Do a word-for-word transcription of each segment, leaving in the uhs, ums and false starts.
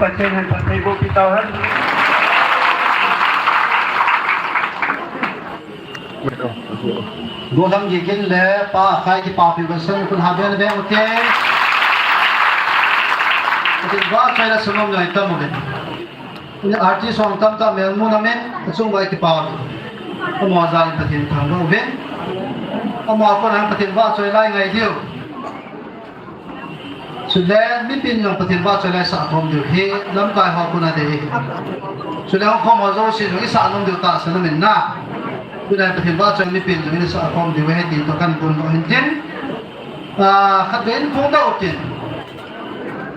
Pathen in phatthei boh pi tauhen. Gollhang Gikin le Pa Akhai kipapi gollhang khun ha ben ben ute. Pathen vahchoi le sanom noi tam uve. Artist hung tamtah melmun amin, achung uva kipa uve. Amaho jal in Pathen thangvah uvin. Amaho a kona Pathen vahchoi la ingai diu. Chule mipin jong Pathen vahchoi la isah khom diu hi lamkai ho a kona dei ahi. Chule hung khom ho jouse jong isah nom diu tahsan amin na. Tuna Pathen vahchoi mipin jong isah khom diu ahi ti toh kahin phondoh hin tin. Ah, khatvei in phondoh u tin.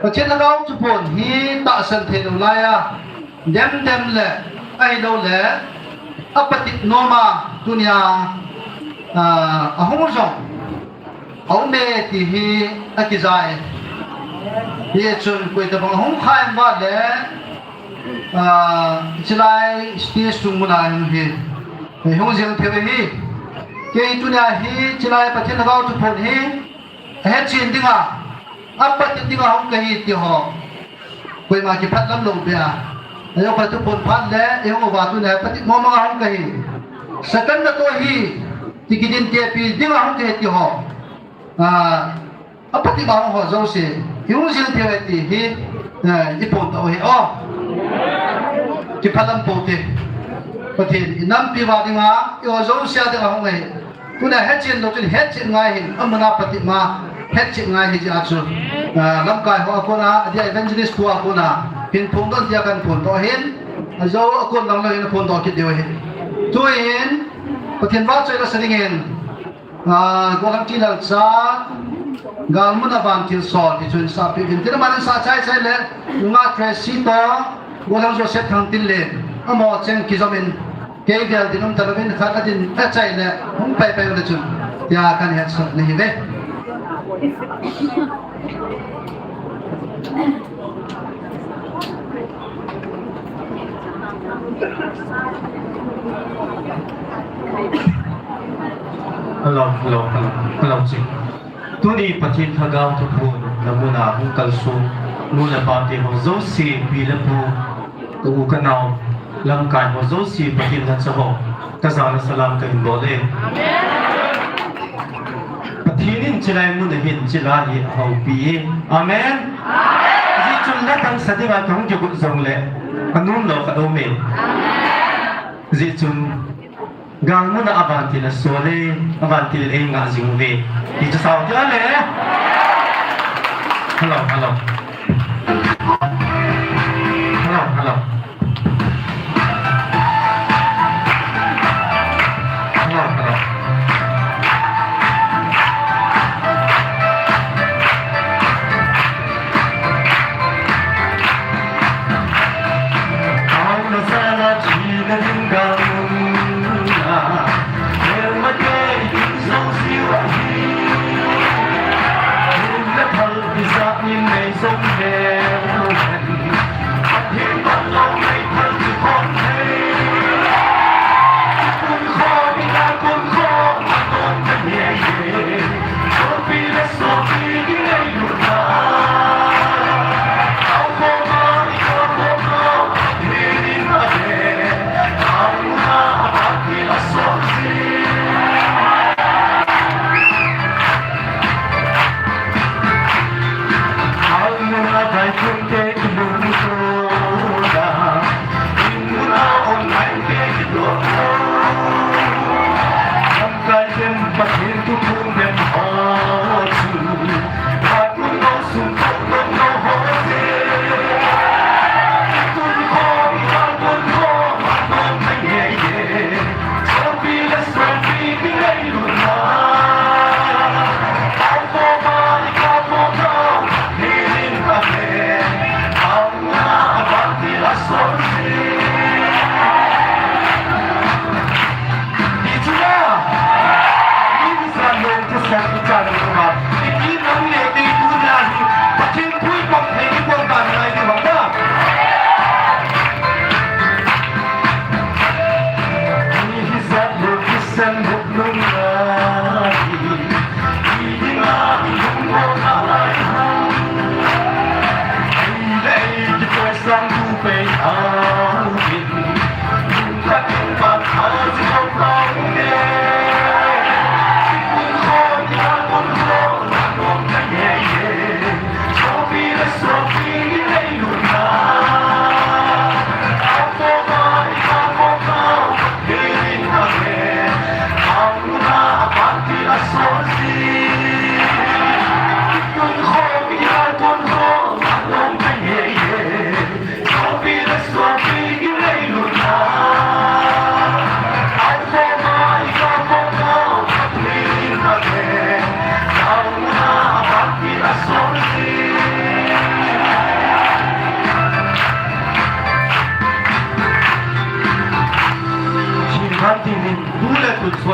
Pathen Lhagao thuphon hi tahsan thei lou lai a, demdem le, ahilouleh, apatep nom a, tunia, ah, ahung jong aume ti hi akija e. Hichun koi tabang ahung kha em vale, ah, chilai stage chung muna hung hi, hung jeng thei u ahi. Kei tunia hi chilai Pathen Lhagao thuphon hi ahetchen dinga, apatep dinga hung kahi ti ho, koima kiphatlam lou beh a, ajou khat thuphon phat le ihung uva tunia patep mong mong a hung kahi. Satan natoh ahi ti kidintepi dinga hung kahi ti ho, ah, apatep a hung ho jouse ihung jeng thei u ahi ti hi, eh, iphondoh u ahi o. Kiphatlam pou te. Pathen inampi uva dinga, eiho jouse a dinga hung ahi. Tuna hetchen lou chun hetchen ngai hin, amun a patep ma hetchen ngai hi jeh a chu, ah, lamkai ho a kona, adia evangelist pu a kona hin phondoh in tia kahin phondoh hin, ajou a kon lang lou hin phondoh kit diu ahi. Tuin Pathen vahchoi la sa dingin, ah, Gollhang Tilalcha, Galmun a Vantil Sol, ti chu in sahpeh uvin tin, aman in sah chai chai le, Nunga Tracy toh, Gollhang Joseph Thangtinlen, amaho cheng kijom in, kei vel din um talouvin khat adin achai le hung pai pai ule chun, tia kahin hetsah nahiuve. Hello, hello, hello, hello, chi. Tuni Pathen Lhagao thuphon na muna hung kalsong nu le pa te ho jouse, pi le pu, ka u ka nao, lamkai ho jouse, Pathen lhacha ho, ka jana salam kahin bol e. Pathen in chilai mun a hin chilai hi ahoupi e. Amen. Hijeh chun la tang sa dinga kahung kigot jongle, anom lou khat aume. Hijeh chun Galmun a Vantil a sol e, Vantil in eingah jing uve. Ti chu sao tia le. Hello, hello. Hello, hello. Hello, hello.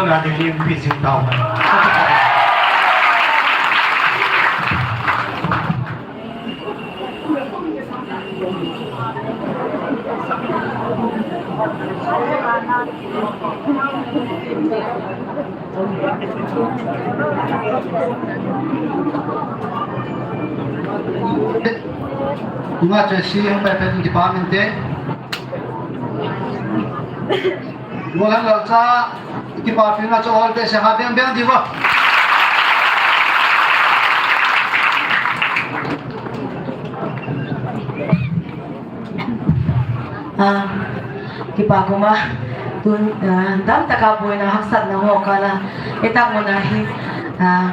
Nga ding lim pi sing tau. Nga che si hung pe pe department te. Golan Lalcha, kipapina chu all te se ha beng beng diu va. Ah, kipa kuma, tun, ah, damtaka boina haksatna ho kala, itah muna hi, ah,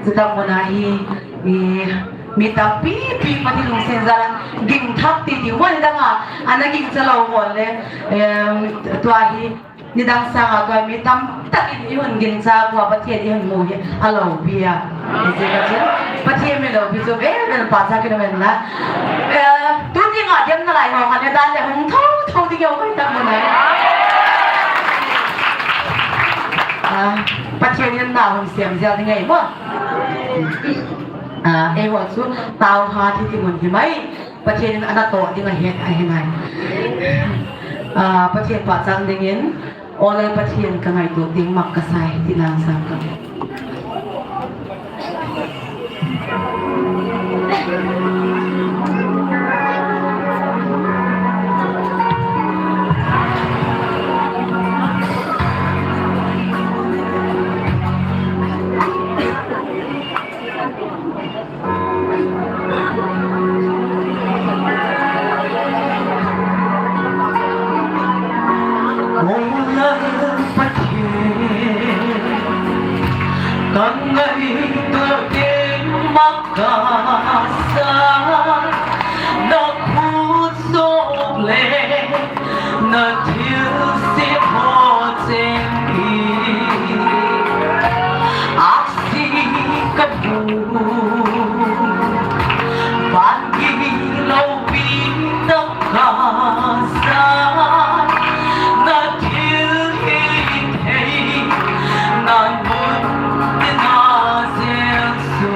chutah muna hi, eh, mi tampi pi Pathen lungset jal a ging thak ti ti, hon dang a, ana ging cha lou hon le, em, tua hi, nidang sanga tua mi tamtah in ihon ging cha tua Pathen ihon mu hi, aloupi a. Ijeh inem itile, Pathen mi loupi chu vel vel pachat kit in umhen la. Eh, tuni nga dem nalai ho khat le dan le hung tho tho ding ho khat tah muna. Ah, Pathen in na hung sem jel ding ahi mo. Ah, eiho chu tao ha thi thi mun hi mai. Pathen in ana toh ding ahi, ahi ngai. Ah, Pathen pachat dingin, ole Pathen ka ngaito ding mak ka sai, ti nang sang ka. Na thilse ho cheng hi, aksi ka mu, van gilou pi tah ka sa, na thil hi thei, na mun te na jel so.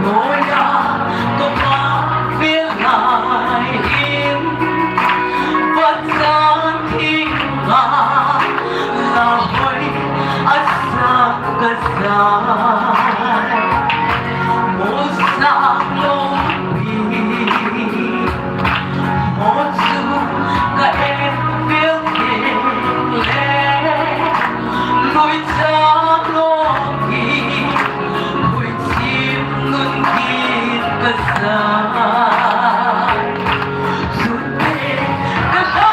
Noia, tua ka vil lai in, vachan thing a, la hoi a sa ka sa. Mo sang lo pi. Mo chu ka en vil kei le, lui cha lo ki, lui chim nun ki ka sa. Chun te ka sa.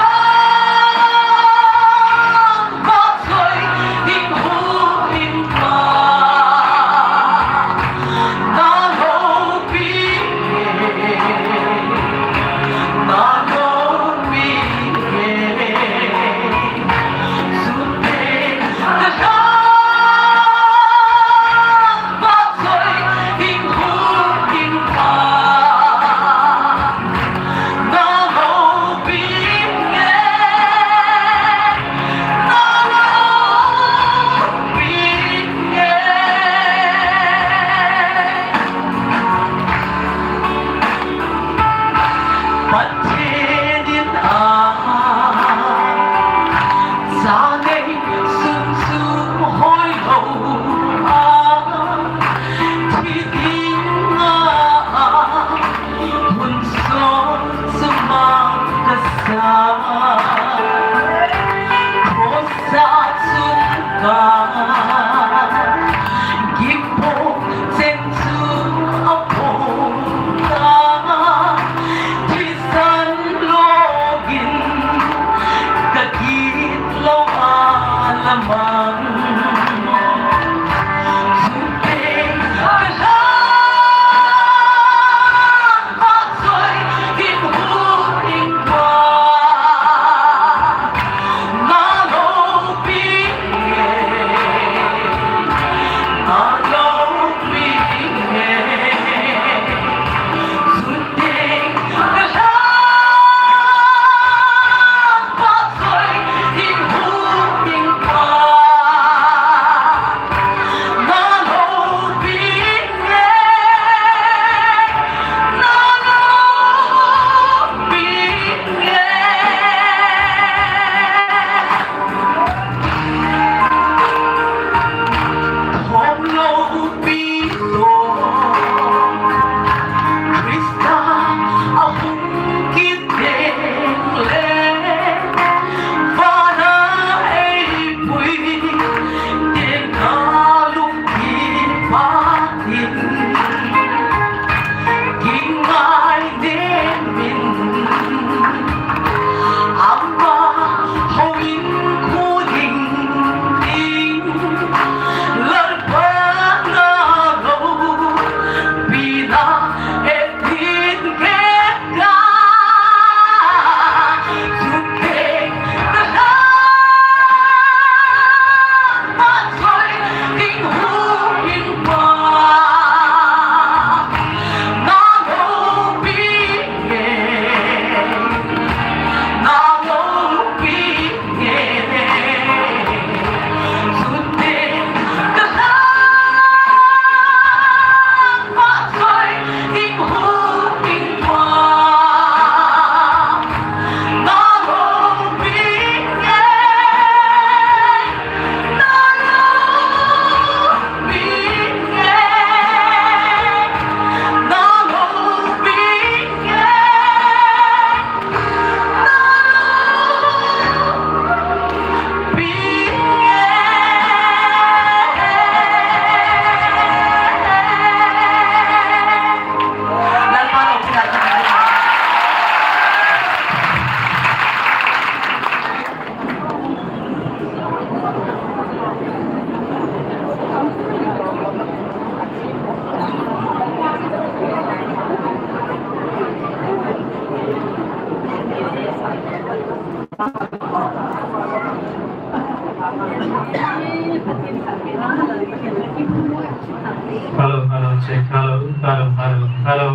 Hello, hello, check. Hello, hello, hello, hello.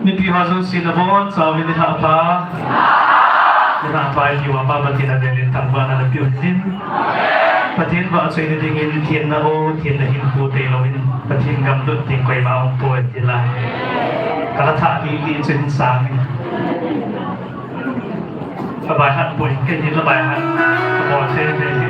Mipi ho jouse nabonchauvin nilhah pha. Nilhah pha, Jehovah Pathen in avel in thangvahna napeh u hen. Pathen vahchoina dingin thenna o, thenna hin pu tei louvin, Pathen gam lut ding koima umpoi ti la. Ka la thah lili chu hin sang in. Ka baihat poi, kei hi la baihat. Ka bol thei thei hi.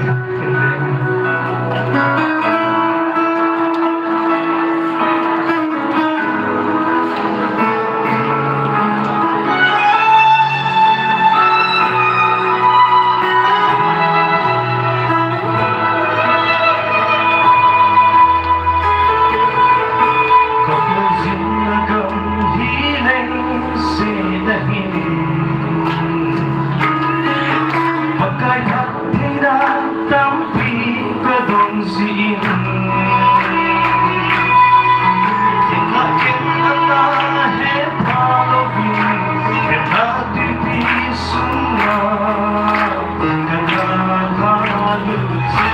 Pakai phattheina tampi ka dong jin, kin la kin la na he pha louvin, he pha twipi sunga, ka na pha lut jin.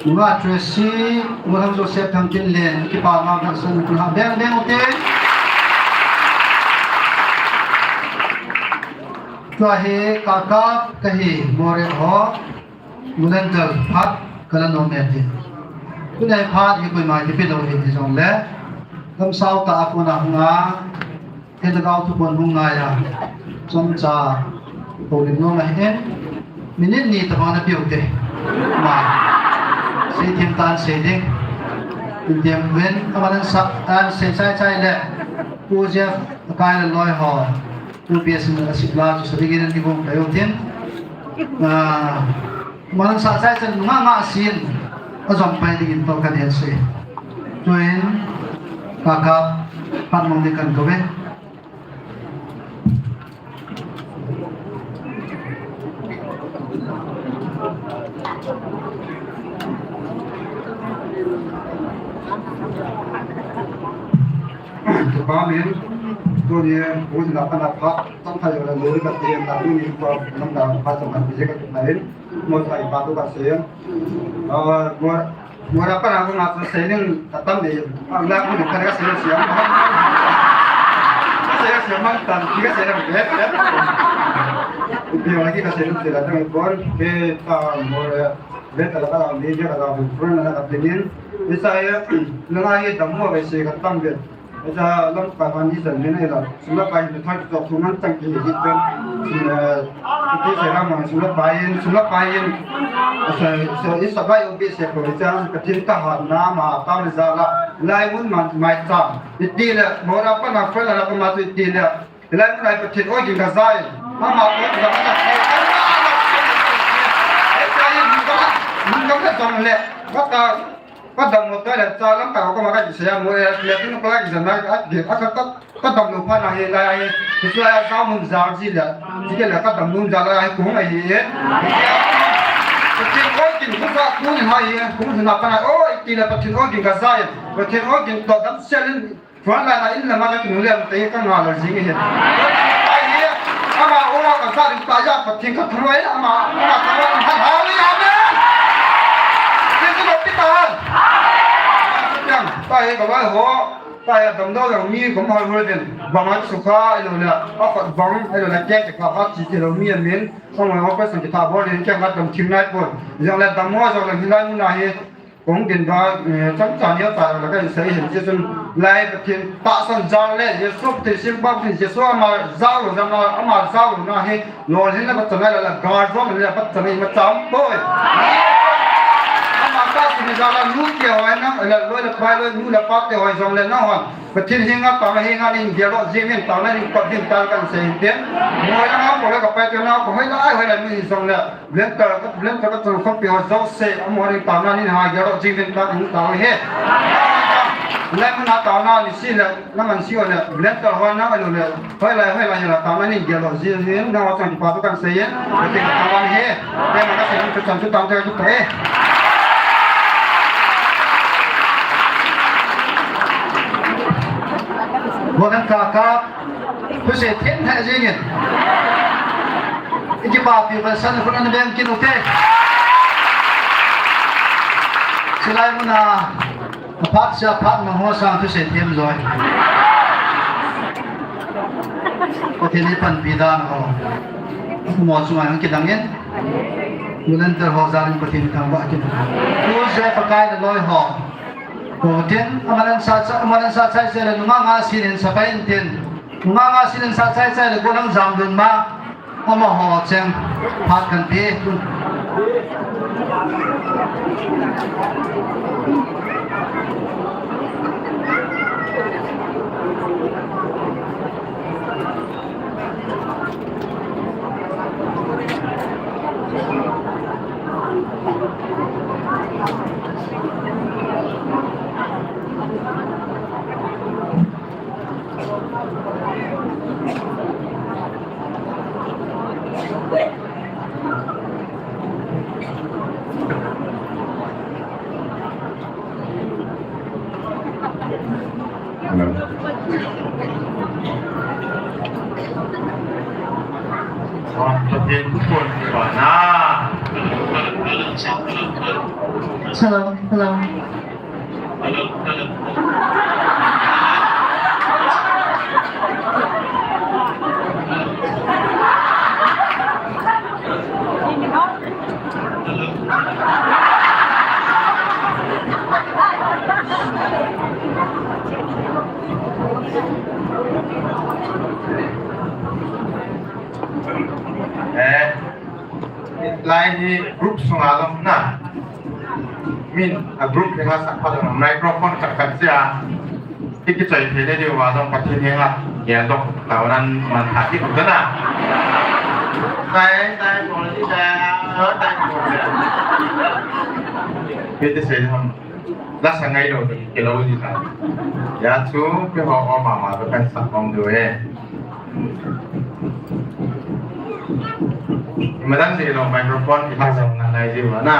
Nungah Tracy, Nungah Joseph Thangkinlen, kipa ma kan san kun ha beng beng u te. Tua hi kakap kahi Moreh ho, Mulantal phat kala nom e ti. Tuni phat hi koima kipe lou hi jongle, lamsao tah a kona hung a, he lhagao thu pon hung ngai a, chomcha houlim nom ahin, minute ni tabang na peh u te. Ma, sei them tan sei ding. Tin tem ven, amanan sa, an sei chai chai le, Pu Jeff, akai le loi ho. Pu P S in a sip la chu sa dingin an kibom pai u tin. Ah, man sa chai chan nga nga sin a jom pai dingin to ka den se. Tuin ka ka pan mong ding kan ko ve. Tupa min, tuni, pu sina pana pha, tang thai wala lori ka tien ta, tuni pa, nam da pha, tang thai ka tien ta in, mo sai pa tu ka se. Ah, mo, mo ra pana ko ma se ning, ta tam de, ang la ko ka ka se se. Ka se se man tan, ka se na be. Pi wala ki ka se se la tang ko, ke ta mo ra, be ta la ka ni ka la, friend la ka tien. Isa ya, na ngai ta mo be se ka tam de. Acha lamkai vang hi jan min ahi la, sum le pai hin thoi chok thu ngan chang ki hi chen, sum le, ti se la mang sum le pai hin, sum le pai hin, sa, sa, i sa bai u bi se ko cha, ka tin ka ha na ma, ta le ja la, lai mun man mai cha, i ti le, mo ra pa na fa la la pa ma tu i ti le, lai mun ai pa tin o jing ka jai, ama o jing ka jai, ai cha hin mun ka, mun ka ka jong le, ka ta, Ka dam lou ta le, cha lam ka ko ma ka ji se ya mo le, le tin ko la ji na ka, ka, ka, ka, ka dam lou pha na hi la hi, hi chu ya sa mun za ji le, ji ke le ka dam lou za la hi kung a hi. Ka tin ko kin ko sa ku ni ha hi, ku ni na pa na, o, ti le pa tin ko kin ka sa hi, pa tin ko kin to dam se le, Front line a in le ma ka kinu le te ka nga la jing hi. Ai hi, ama o ka sa ri ta ya pa tin ka throi ama, ama ka wa ha ha le amen. Tin tu pi ta. Yang, ta hi ka wa ho, ta ya dam do yang mi ko ma ho den. Ba ma su kha ai lo le, a fa bang ai lo le ke ka ha chi te lo mi amen. Ko ma ho ko san ki ta bo le ke ma dam thim nai ko. Yang le dam mo jong le hi lai mu na hi. Kong din ba, eh, chang chan ya ta la ka sei hin chi chun lai Pathen tahsan jal le Jesu Pathen sim ba Pathen Jesu ama jal lo jal na, ama jal lo na hi lolhin na pa chang la la gar zo le pa chang ma cham poi. Ama ka sin jal la nu ke hoi na la loi le pai loi nu le pa te hoi jong le na hon. Pathen hi nga ta na hi nga nin dia lo jing nin ta na nin pa din ta kan sei hin ten. Moi la nga ko la ka pai te na ko hoi la ai hoi la ni jong le. Blender, blender ka chang khop pi ho jo se, amo ri ta na ni ha ya ro jing den ta ni ta he. Le mun na ta na ni si le, na man si o le, blender ho na lo le. Hoi lai, hoi lai ya ta na ni ya ro jing ni na wa chang pa tu kan se ye. Ka te ta na he. Te na ka se ni tu chang tu tang te tu pe. Wa kan ka ka. Thusei them thei jingin. I kipapi u ka san khun ana beng kit u te. Chulai muna, aphat sia phat mang ho sang thusei them joi. Pathen in panpi dan ho. Mo chunga hung kidang in. Volunteer ho jal in Pathen thangvah kit u. Tu se pakai le loi ho. Ko tin, amanan sa, amanan sa chai chai le nunga nga sin in sa pai in tin. Nunga nga sin in sa chai chai le golang jam dun ma. Amaho cheng phat kan pe. Hello, hello. Group sunga jong na. Min a group henga sak pha jong microphone khat khat sia. Ki kichai thei le diu va jong Pathen henga. Ya jong tao nan man tha ki kut na. Tai, tai, bol di tai, tai, bol di. Pete sei ham. La sa ngai lo, ki lo di ta. Ya chu, ki ho, ho, ma, ma, to kan sa kong du e. Madan si lo microphone, ki ta sa na nai ji wa na.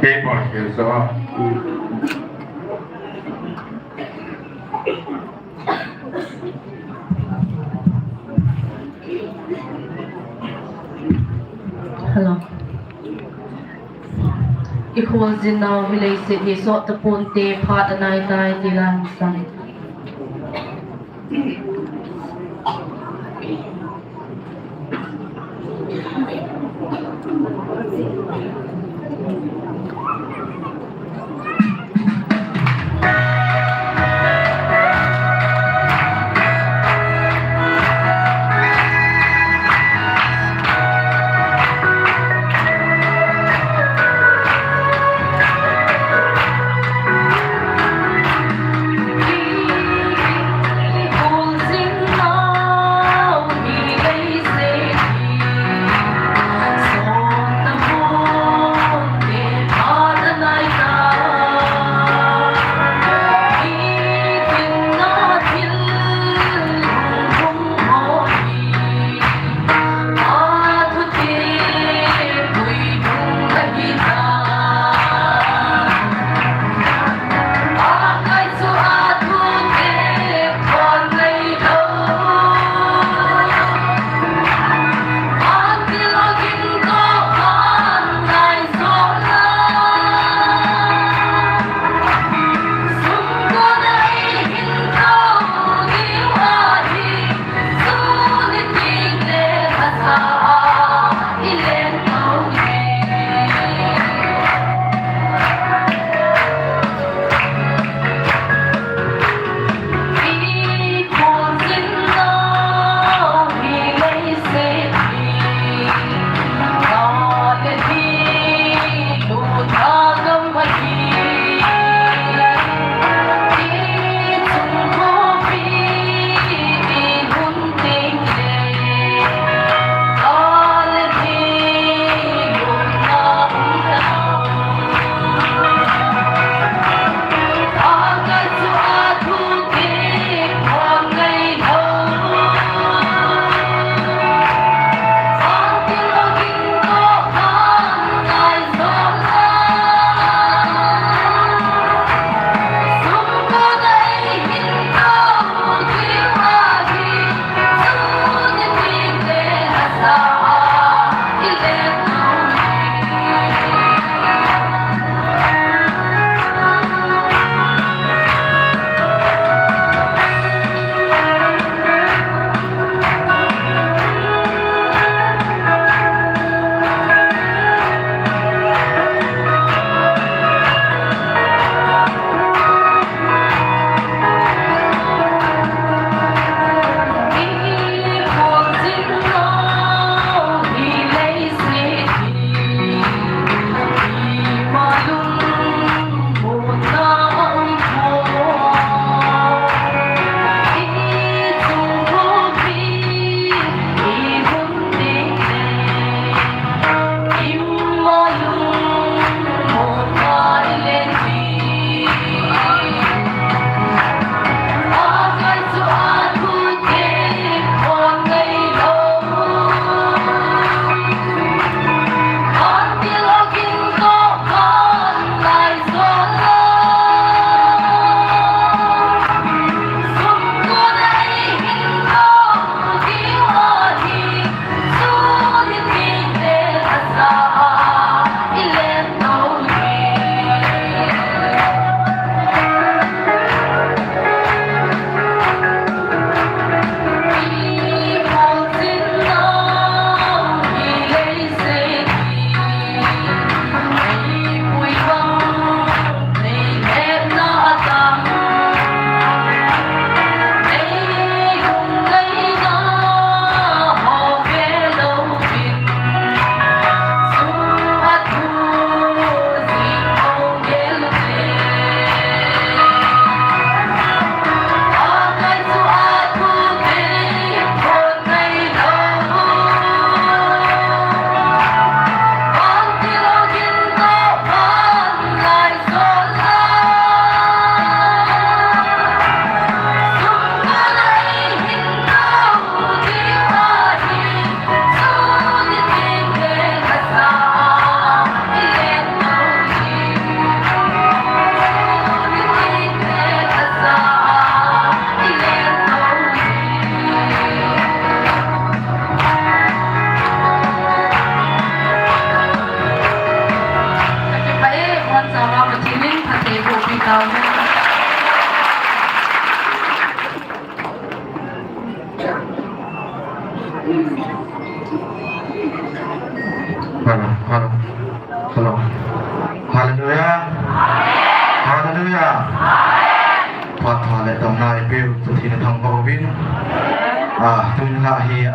Kei bol kei so. Hello. I kholjin nau hi leiset hi sot tapon te, phat anai tai ti la hin san.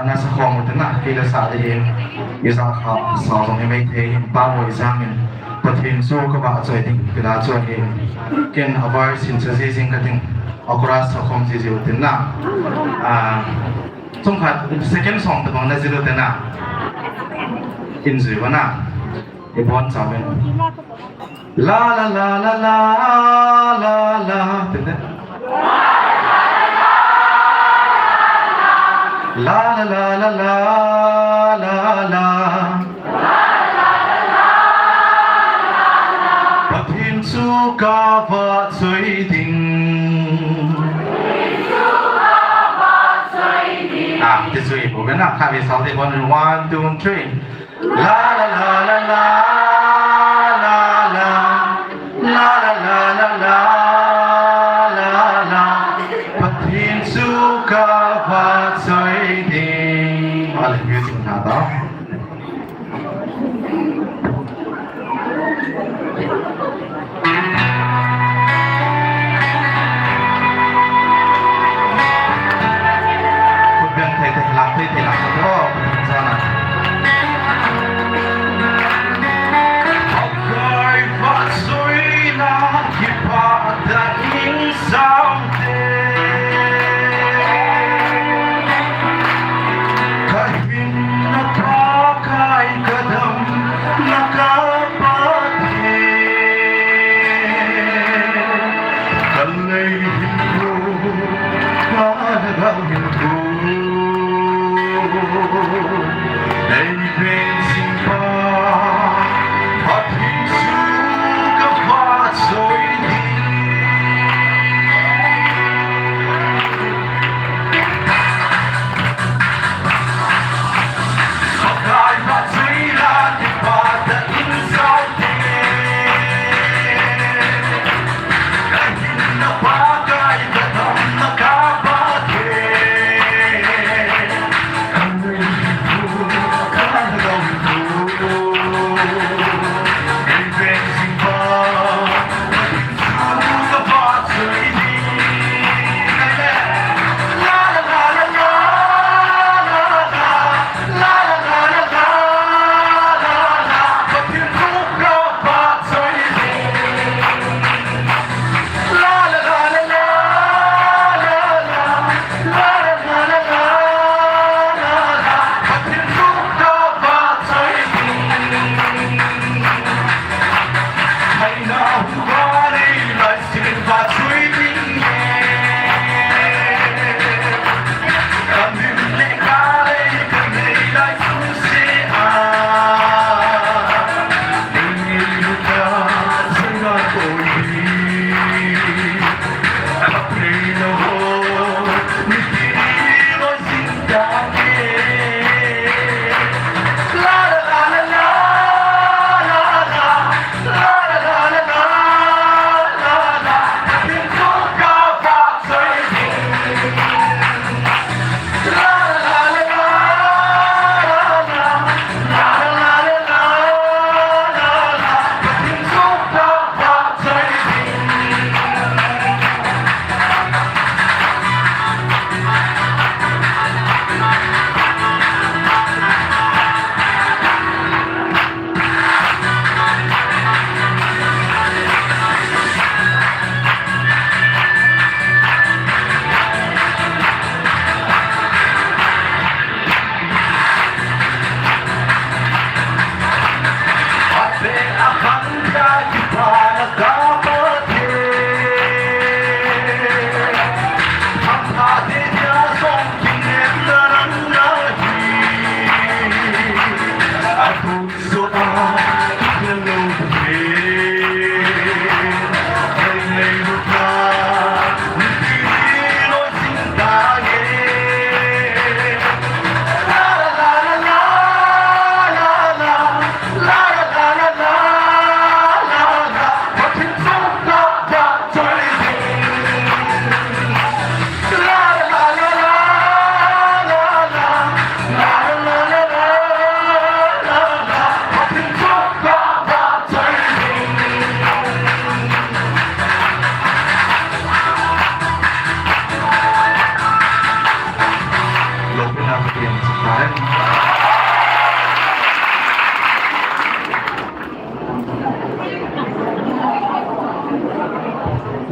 Na sa khom u te na, kei le sa de hi. Isa kha sa jong hi mai thei hin pa mo i jang in. Pathen chu ka vahchoi ding, kila chu hi. Ken a vai sin sa ji jing ka ding. A chorus sa khom ji ji u te na. Ah, chung khat, second song te bang na ji u te na. In ji u na. I bon chauvin. La la la la la la la. Tende. La la la la la la la. Pathen chu ka vahchoi ding. Ah, ti chu i bol na, kha ve sau te bon, one, two, three. La la la la la la la. La la la la la la la. Pathen chu ka vahchoi ding. Ale, music na ta. Khut beng thei thei, lam thei thei, lam thei thei. Oh, Pathen jana. Pakai vahchoina kipah tah in saute. Ka hinna Pakai, ka damna ka Pathen.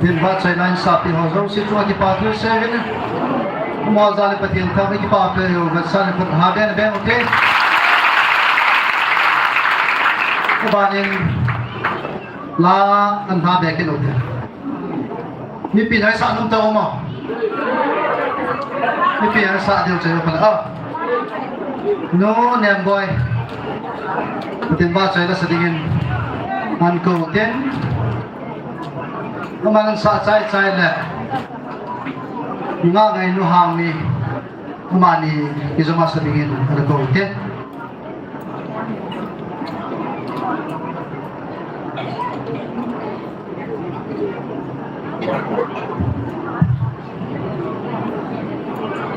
Din ba chai line sa pi ho jouse chunga kipa thu sei uvin. Mo jal le Pathen thangvah in kipa thu ho, ga sa le Pathen ha den ben u te. Ka ba nin la an ha be ke lo te. Mipi nai sa num ta ma. Mipi nai sa deu chai pa la. Nu Nemboi. Tin ba chai la sa dingin. An ko ten. Aman sa chai chai le. Nga ngai nu hang ni. Amani, i joma sa dingin, ala ko te.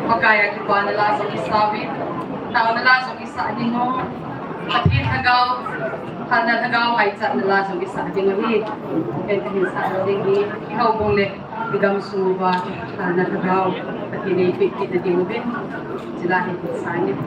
Pakai a kipa na la jong i sa uvin, taona la jong i sa ding u. Pathen lhagao, phalna lhagao ngaichatna la jong i sa ding u hi. Ken ka hin sa ding hi, i houbung le. I gamsung uva, ah, na lhagao, Pathen in eipeh kit na diuvin, chule hi kit sangin.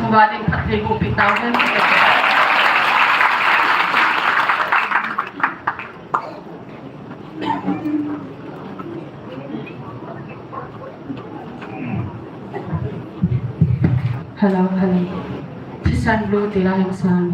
Vangam phattheiboh peh tauhen. Hello, hello. Thisan lo tila heng sang.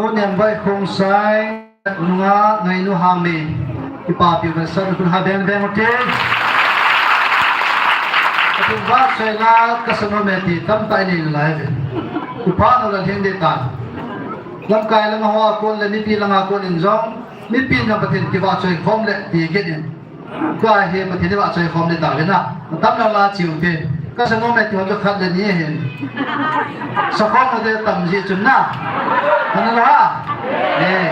Nuneng Baikhongsai, nunga Ngainu Hangmi, kipapi vetsahna khut ha beng beng ute. Pathen vahchoi la kasan ume ti tamtah inei nalai uve. Upha nalal hing ding tan. Lamkai langa hoa kon le mipi langa kon in jong, mipi in jong Pathen kivahchoi khom le ti kit in. Tua hi Pathen ivahchoi khom ding tauvin a. Atam lou la chiu te. Kasan ume ti ho chu khat le ni ahin. Sakhom ute tam jeh chun na. Ana lou ha. Eh.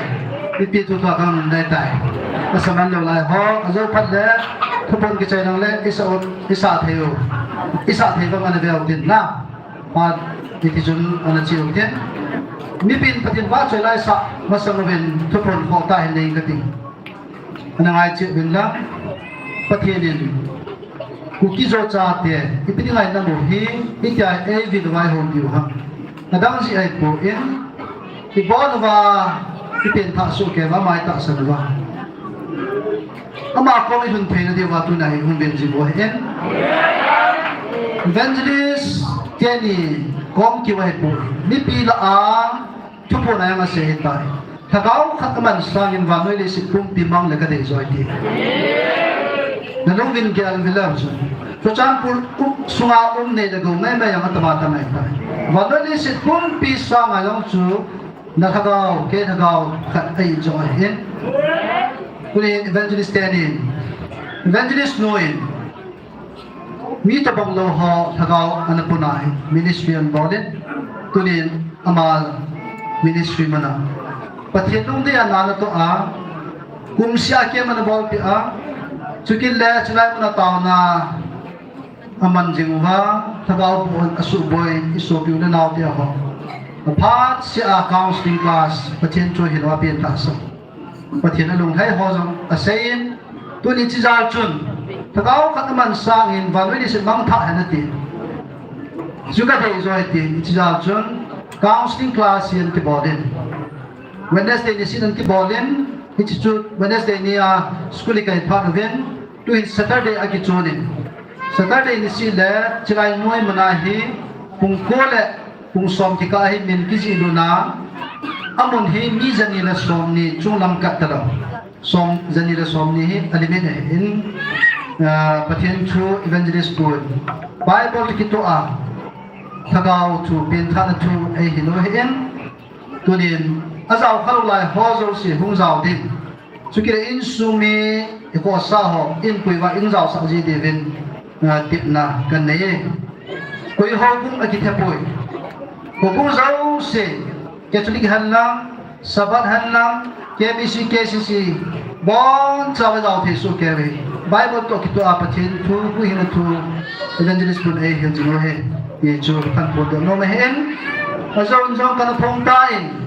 Mipi thu thua kang dai tai. Kasan man lou lai ho. Ajou phat le. Thuphon kichai nang le. Isa u. Isa thei u. Isa thei bang ana ve u tin na. Pa iti chun ana chiu tin. Mipi in Pathen vahchoi la isah masang uvin thuphon khoh ta hin nei kati. Ana ngai cheh uvin lang, Pathen in, Kuki Zo chate, ipi dinga namu hi, hitia eivil uva eihoupi u ham. Adang jeh ahipoi, ibon uva, ipenthah soh kei uva, ama itahsan uva. Ama kom ilhun theina diuva tuna hi hung ven jing u ahin. Evangelist teni kom kiu ahipoi. Mipi lah a, thuphon a jong asei ahitai. Lhagao khat aman sangin vannoi leiset pumpi mang le kadei joi ti. Nalung uvin gel uvin lang chu. Churachandpur um, sunga um nei le gou maimai jong atam atam ahitai. Vannoi leiset pumpi sanga jong chu na lhagao, kei lhagao khat ahi jong ahin. Tunin evangelist teni, evangelist nu in, mi tobang lou ho lhagao ana puna hi ministry ana bol in, tunin ama ministry muna Pathen lungdei a na ana toh a, kumseh a camp ana bolpeh a, chukit le chulai muna taona aman jing uva, lhagao bou asuhboi, isopi u le nao te ho. Aphat seh a counseling class, Pathen thu hilou a pen tahsa. Pathen alunglhai ho jong asei in, tuni chijal chun, lhagao khat aman sangin vannoi leiset mangthah hen ati. Chu kadei joi ti, chijal chun, counseling class hi ana kibol in. Wednesday nisin ana kibol in, hiche chu Wednesday ni a school ikai phat uvin, tuhin Saturday akichon in. Saturday nisih le, chulai noi muna hi, pung ko le, pung som kikah hi min kijih lhun a, amun hi mi jani le somni chunglam khat talou. Som, jani le somni hi a limit ahin, ah, Pathen thu evangelist pun. Bible toh kitoh a, lhagao thu, penthahna thu, eihin u ahin, tunin, ajao khalou lai ho jouse hung jao ding. Chukit le insung mi, ikhohsah ho, inpui uva, in jaosah ji diuvin, ah, tepna kanei e. Koi houbung akithepoi. Houbung jouse, Catholic hen lang, Sabbath hen lang, K B C, K C C, boncha uva jao thei soh kei uve. Bible toh kitoh a Pathen thu, huhhingna thu, evangelist pun eihil jing u ahi. Hichu kaphondoh nom ahin. Ajou in jong kana phong tan.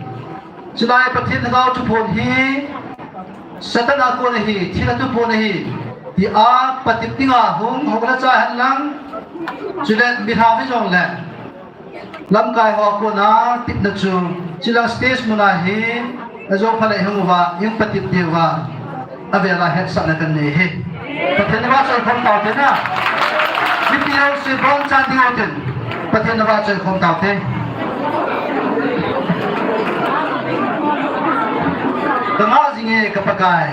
Chulai Pathen lhagao thuphon hi, Satan a kon ahi, thina thuphon ahi, tia patep dinga hung, hung la cha hen lang. Chule, mi lha hi jongle. Lamkai ho a kona tepna chu, chulang stage muna hi, ajou phat le hung uva, hung patep diuva, avel a hetsahna kanei e. Pathen in vahchoi khom taute na. Mipi jouse bonchan diu tin, Pathen in vahchoi khom taute. Kangah jing e ka Pakai.